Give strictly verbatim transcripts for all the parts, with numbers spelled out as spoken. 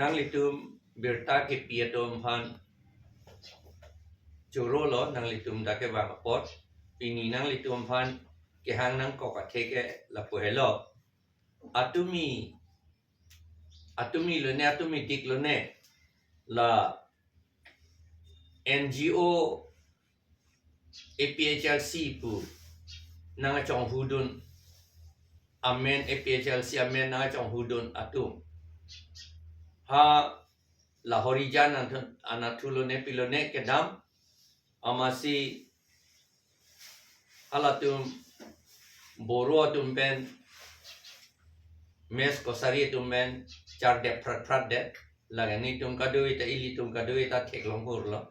Nanglitum birta kepi atum aphan choro lo, nanglitum dak kevang apot. Pini nanglitum aphan kehang nangkok athe ke lapu helo. Atumi, atumi lone, atumi dik lone, la N G O A P H L C pu nangchonghudun amen, A P H L C amen nangchonghudun atum ha la Horijan Anathu, Anathu lone pilo ne kedam, amatsi halatum Boro atum pen, Mech Kachari atum pen chardep phrat phrat det. Lake netum kadokave ta, ilitum kadokave ta theklong hur lo.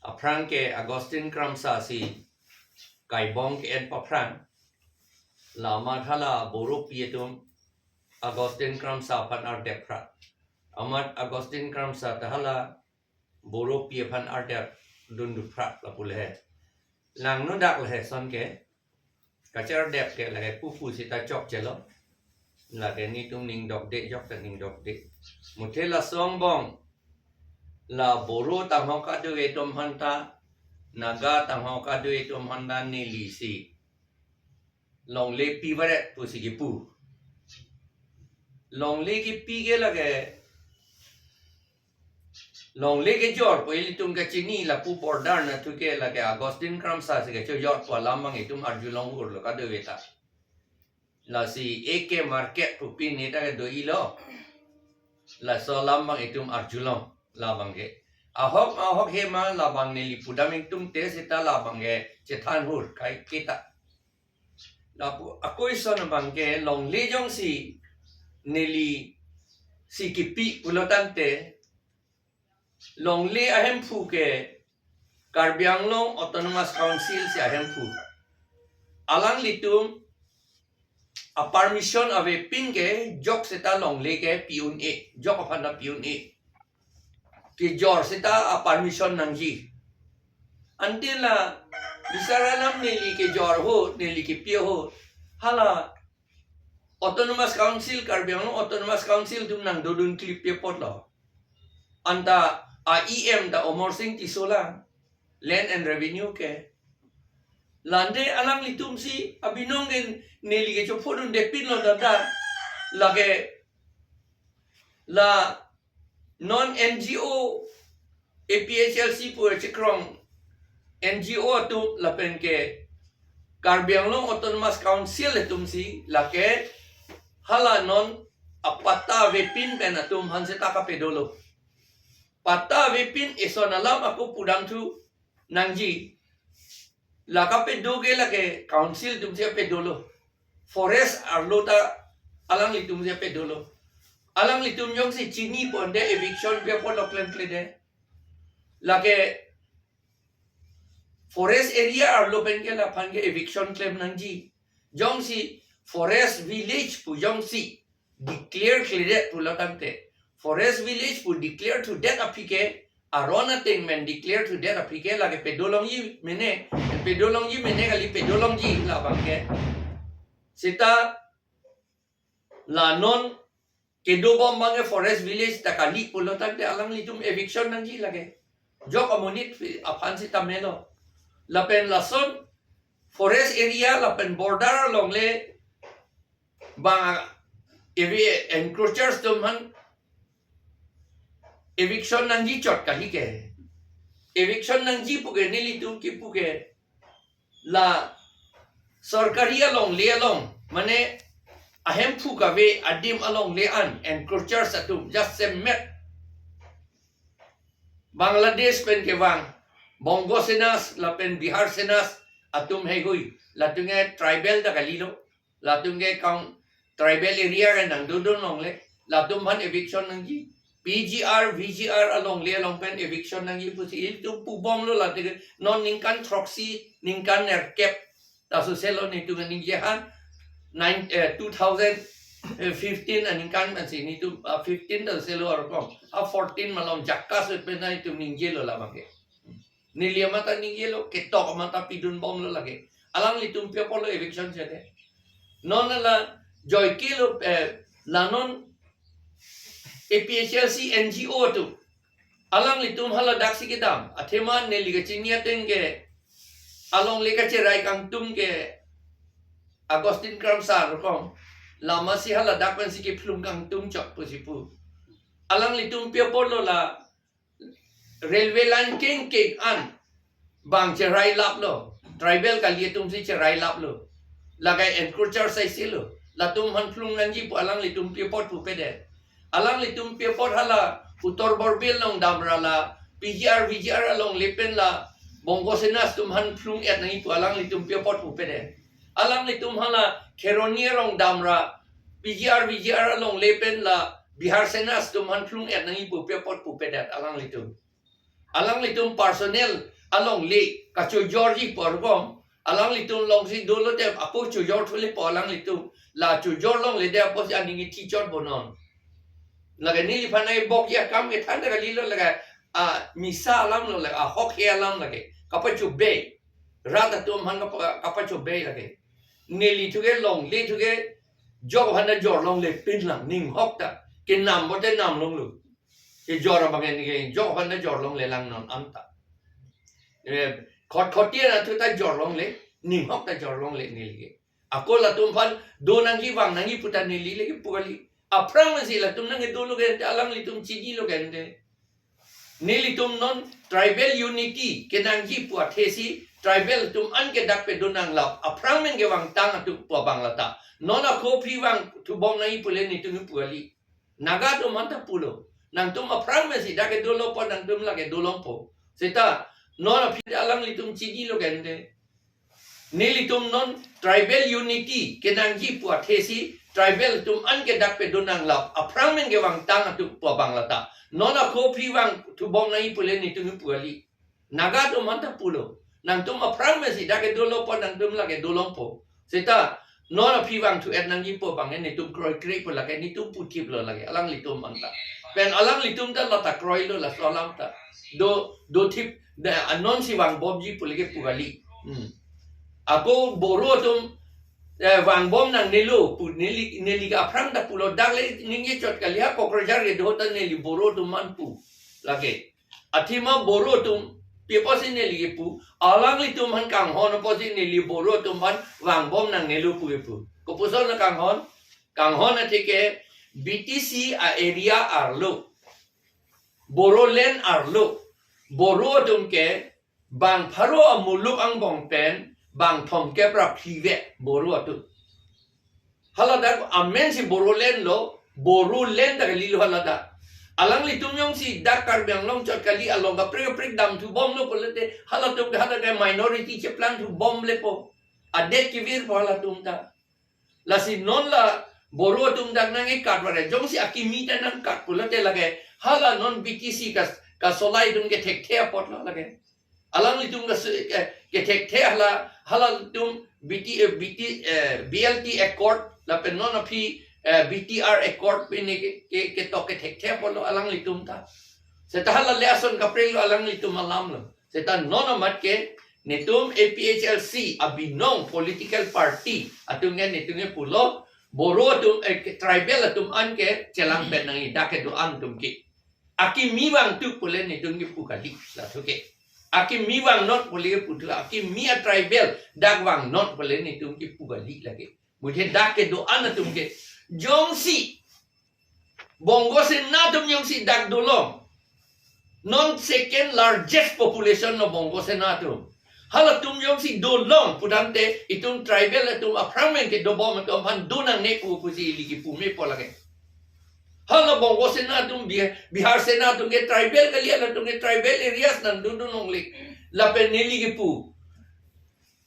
Aphrang ke Augustine Kramsa si kaibong ke-en paphrang. La amat hala Boro pi atum Augustine Kramsa aphan ardep phrat. Amat Augustine Kramsa ta hala Boro pi aphan ardep dundun phrat lapu le he. Langno dak le he ason ke. Kachardep ke lake pupu sita chokchelo. Lake netum ning dokde, jok ta ning dokde. Muthe laso angbong la Boro tanghok kadokave atum aphan ta, Naga tanghok kadokave atum aphan ta neli si longle pi varet pusi kipu. Longle kipi ke lake, longle kejor pu ilitum kachini, lapu border anatthu ke lake Augustine Kramsa si kachojor pu alam abang itum arjulong hur lo kadokave ta. Lasi A K Market pu pini ta kedo-i lo. Laso alam abang itum arjulong labang ke. Ahok ahok he ma labang neli pudam ingtungte seta labang ke chethan hur kai kita. Lapu ako ison abang ke longle jongsi neli si kipi pulo tangte, longle ahemphu ke Karbi Anglong Autonomous Council si ahemphu. Alanglitum a-permission avepin ke jok seta longle ke pi un-e, jok aphan ta pi un-e. Kejor seta a-permission nangji. Ante la bisar alam neli kejor ho, neli kipi ho, hala Autonomous Council, Karbi Anglong Autonomous Council atum nangdodun klippi apotlo. Anta a-E M ta Amarsing Tisso lang, Land and Revenue ke. Lante alanglitum si abinong ke neli kechophodundepin lo dada. Lake la non N G O, A P H L C pu chekrong N G O atum lapen ke Karbi Anglong Autonomous Council atum si lake hala non apatta avepin pen atum aphan seta kapedolo. Patta avepin ison alam ako pudamthu nangji. La kapedo ke lake council atum si pedolo. Forest arlo ta alanglitum si pedolo. Alanglitum jongsi chini ponte eviction pi apotlo klemkledet. Lake forest area arlo pen ke laphan ke eviction klem nangji. Jongsi forest village pu jongsi declare kledet pulo tangte, forest village pu declare thudet aphi ke, aron ateng pen declare thudet aphi ke lake pedolongji mene, pedolongji mene kali, pedolongji labang ke. Seta la non kedobom abang ke forest village ta kali pulo tangte alanglitum eviction nangji lake. Jok amonit aphan seta melo. Lapen lason forest area lapen border along le bang evi encroachers atum aphan eviction nangji chot kali ke. Eviction nangji pu ke nelitum kipu ke la sorkari alongle along, mane ahemphu kave adim alongle an encroachers atum jasemet Bangladesh pen kevang Bongo Senas lapen Bihar Senas atum heihui, latum ke tribal ta kalilo, latum ke kaun tribal area ke nangdodun longle, latum aphan eviction nangji. P G R, V G R alongle along pen eviction nangji pusi ilitum pubomlo, latum ke non ningkan throksi, ningkan nerkep ta soselo netum ningje han, nine, eh, two thousand fifteen aningkan pensi netum, ah, fifteen ta soselo arkom, ah, fourteen malom jakka sut pen netum ningjelo labang ke. Neli amat ta ningjelo, ketok amat ta pidunbomlo lake. Alanglitum pi apotlo eviction sede. Non la joike lo, eh, la non A P H L C N G O atum, alanglitum haladak si kedam, athema neli kachini ateng ke, alongle kacherai kangtung ke, Augustine Kramsa rokong, lama si haladak pen si kephlung kangtung chot pusi pu. Alanglitum pi apotlo la, railway line kengkeng an bang cherai laplo, tribal kali atum si cherai laplo. Lake encroacher saisi lo. Latum aphan phlung nangji pu alanglitum pi apot pupedet. Alanglitum pi apot hala Uttar Borbil along damra la, P G R, V G R alongle pen la, Bongo Sena atum aphan phlung-et nangji pu alanglitum pi apot pupedet. Alanglitum hala Kheroni arong damra, P G R, V G R alongle pen la, Bihar Sena atum aphan phlung-et nangji pu pi apot pupedet alanglitum. Alanglitum personal alongle kachojorji pu arkom, alanglitum along si dolo te apo chojor thule pu alanglitum, la chojor longle de apo si aning ithi chot bonon. Lake neliphan ai bok ya kam kethan ta kalilo lake, a misa alam lo lake, ahokhe alam lake, kapachobei. Rat atum aphan kapa-, kapachobei lake. Neli thuke longle thuke, jok aphan ta jor longle pin lang, ninghok ta. Kenam pote nam longlo. Kejor abang en ke jok aphan ta jor longle lang non anta. Eh, khot khoti na thu ta jor longle, ninghok ta jor longle neli ke. Ako latum aphan do nangji vang nangji pu ta neli le kepu kali. Aphrang si latum nang dolo ke ente, alanglitum chinilo ke ente. Nelitum non tribal unity kenangji pu athe si tribal atum an ke dak pe do nang lap. Aphrang men kevang tang atum pu abang lata. Non ako aphi vangthu bom nangji pule netum pu kali. Naga atum aphan ta pulo. Nangtum aphrang men si dak ke dolo po, nangtum lake dolongpo. Seta non aphi alanglitum chinilo ke ente. Nelitum non tribal unity kenangji pu athe si tribal atum an ke dak pe do nang lap. Aphrang men kevang tang atum pu abang lata. Non ako aphi vangthu bom nangji pule netum pu kali. Naga atum aphan ta pulo. Nangtum aphrang men si dak ke dolo po, nangtum lake dolongpo. Seta non aphi vangthu-et nangji pu abang netum kroikre pu lake, netum puthip lo lake, alanglitum aphan ta. Pen alanglitum ta lata kroilo laso alam ta. Do, dothip, da, anon si vangbomji pu lake pu kali. Hmm. Ako Boro atum, eh, vangbom nangnelo pu neli, neli ke aphrang ta pulo, dak le ningje chot kali, ha Kokrajhar kedo ta neli Boro atum aphan pu lake. Athema Boro atum pi apotsi neli kepu, alanglitum aphan kanghon apotsi neli Boro atum aphan vangbom nangnelo pu kepu. Kopuson na kanghon? Kanghon athe ke B T C a-area arlo, Bodoland arlo, Boro atum ke bang pharo amuluk angbong pen bang thomkep ra phli vet Boro atum. Haladak amen si Bodoland lo, Bodoland ta kalilo haladak. Alanglitum jongsi dak Karbi Anglong chot kali along kaprek kaprek damthu bomlo pulote, halatum ke hadak ke minority cheplangthu bom lepo. Adet kevirpo halatum ta. Lasi non la Boro atum dak nangkekat vare, jongsi akimi ta nangkat pulote lake, hala non B T C kas-, kasolai atum kethekthe apotlo lake. Alanglitum kas-, eh, kethekthe hala, halatum B T, eh, B T, eh, B L T Accord, lapen non aphi, eh, B T R Accord pine ke, ke, ketok kethekthe apotlo alanglitum ta. Seta hala le ason kaprek lo alanglitum alam lo. Seta non amat ke netum A P H L C abinong political party atum ke netum ke pulo, Boro atum, eh, tribal atum an ke chelang pen nangji, dak kedo-an atum ke. Akimi vangthu pule netum kepu kali, la thu ke. Akimi vangnon pule kepu thu, akimi a-tribal dak vangnon pule netum kepu kali lake. Muthe dak kedo-an atum ke. Jongsi Bongo Sena atum jongsi dak dolong, non second largest population lo Bongo Sena atum. Halatum jongsi dolong pudamte itum tribal atum aphrang men kedobom atum aphan do nangne pu pusi ili kepu mepo lake. Hala Bongo Sena atum Bih-, Bihar Sena atum ke tribal kali, halatum ke tribal areas nangdodun longle. Lapen neli kepu,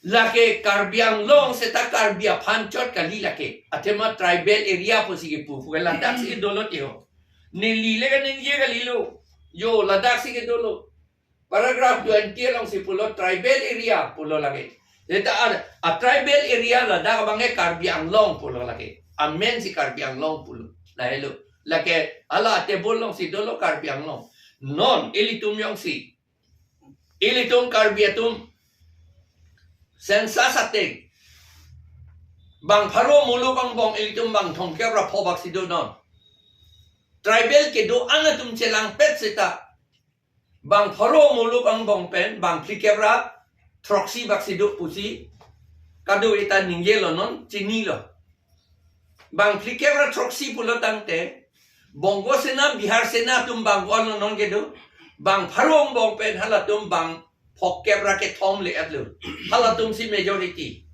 lake Karbi Anglong seta Karbi aphan chot kali lake. Athema tribal area pusi kepu, pu ladak si dolo tiho. Neli le kaningje kalilo. Yo, ladak si kedolo. Paragraph twenty along si pulo tribal area pulo lake. Seta a, a-tribal area ladak abang ke Karbi Anglong pulo lake. Amen si Karbi Anglong pulo. Lahelo. Lake hala table along si dolo Karbi Anglong. Non ilitum jongsi, ilitum Karbi atum census ateng bang pharo muluk angbong ilitum bang thomkep ra pho bak si donon. tribal kedo-an atum chelangpet seta bang pharo muluk angbong pen bang phlikep ra throksi bak si do pusi kadokave ta ningjelo, non chinilo. Bang phlikep ra throksi pulo tangte Bongo Sena, Bihar Sena atum bang ko-an lo non kedo, bang pharo angbong pen halatum bang phokep ra kethom le-etlo. Halatum si majority.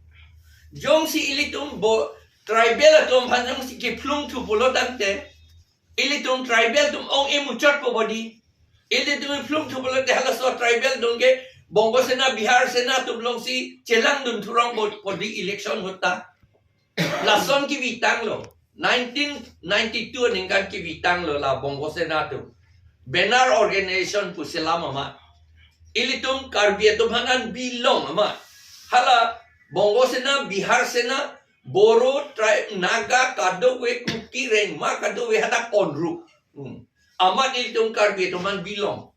Jongsi ilitum bo tribal atum aphan jongsi kephlung thu pulo tangte, ilitum tribal atum ong-e muchot po bodi. Ilitum phlung thu pulote halaso tribal atum ke Bongo Sena, Bihar Sena atum alongsi chelangdun thurong po, bodi election ahut ta. Lason kevitanglo. Nineteen ninety-two aningkan kevitanglo la Bongo Sena atum. Banner organization pu selam amat. Ilitum Karbi atum aphan an belong amat. Hala Bongo Sena, Bihar Sena, Boro tribe, Naga kadokave, Kuki, Rengma kadokave hadak onru. Hmm. Amat ilitum Karbi atum aphan belong.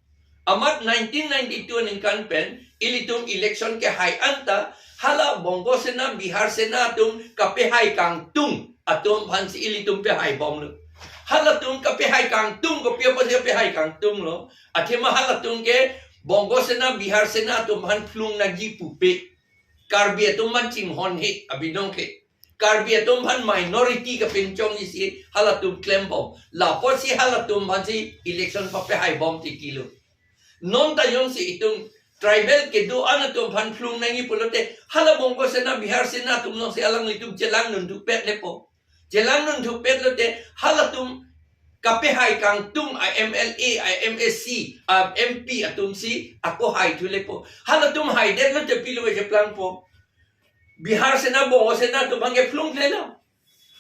Amat nineteen ninety-two aningkan pen ilitum election kehai anta hala Bongo Sena, Bihar Sena atum kapehai kangtung atum aphansi ilitum pehai bomlo. Halatum kapehai kangtung, kopi apotsi pehai kangtunglo? Athema halatum ke Bongo Sena, Bihar Sena atum aphan phlung nangji pupe. Karbi atum aphan chinghon he abinong ke. Karbi atum aphan minority kapinchong isi halatum klembom. Lapotsi halatum aphansi election papehai bom titilo. Non ta jongsi itum tribal kedo-an atum aphan phlung nangji pulote hala Bongo Sena, Bihar Sena atum alongsi alanglitum chelangdun thupet lepo. Chelangdun thupet lote halatum kapehai kangtung a M L A, a M A C, a M P atumsi ako hai thu lepo. Halatum haidet lote pilo cheplangpo? Bihar Sena, Bongo Sena atum aphan ke phlung le lo.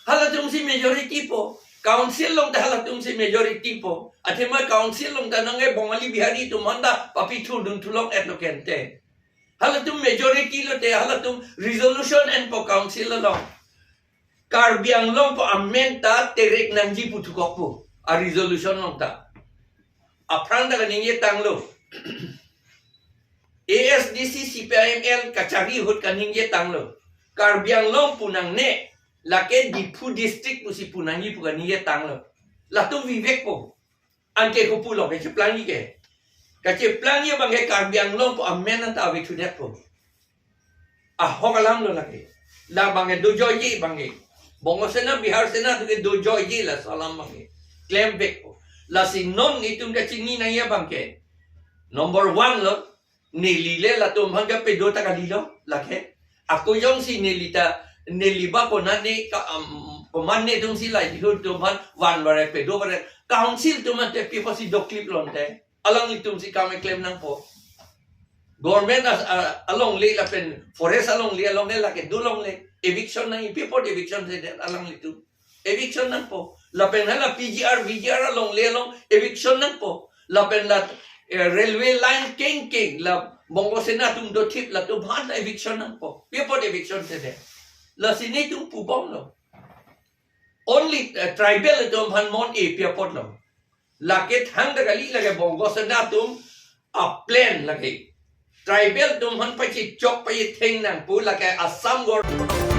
Halatumsi majority po. Council along ta halatumsi majority po. Athema council along ta nangke Bongali Bihari atum aphan ta papi thurdun thulong-etlo kente. Halatum majority lote halatum resolution enpo council along. Karbi Anglong pu amen ta terek nangji pu thukokpo a resolution along ta. Aphrang ta kaningje tanglo. A S D C, C P I M L kachari ahut kaningje tanglo. Karbi Anglong pu nangne, lake Diphu district pusi pu nangji pu kaningje tanglo. Latum vivek po. Anke kopulo kacheplangji ke? Kacheplangji abang ke Karbi Anglong pu amen anta ave thudetpo. Ahok alam lo lake. La abang ke dojoiji abang ke. Bongo Sena, Bihar Sena atum ke dojoiji laso alam abang ke. Klem vekpo. Lasi non itum kachini nangji abang ke. Number one lo. Neli le latum aphan kapedo ta kalilo lake. Ako jongsi neli ta, neli ba konane ka, um, komatne atumsi lahei atum aphan van bare pedo bare. Council atum ante pi apotsi doklip lonte? Alanglitumsi kam keklem nangpo. Government as, a, alongle lapen forest alongle, alongle lake dolongle. Eviction nangji, pi apot eviction sedet alanglitum? Eviction nangpo. Lapen hala P G R, V G R alongle along eviction nangpo. Lapen la, eh, railway line kengkeng la Bongo Sena atum dothip latum aphan eviction nangpo. Pi apot eviction sedet? Lasi netum pubomlo. Only, eh, tribal atum aphan mon-e pi apotlo? Lake thangta kali, lake Bongo Sena atum a plan lake. Tribal atum aphan pachechok pachetheng nang pu lake Assam government.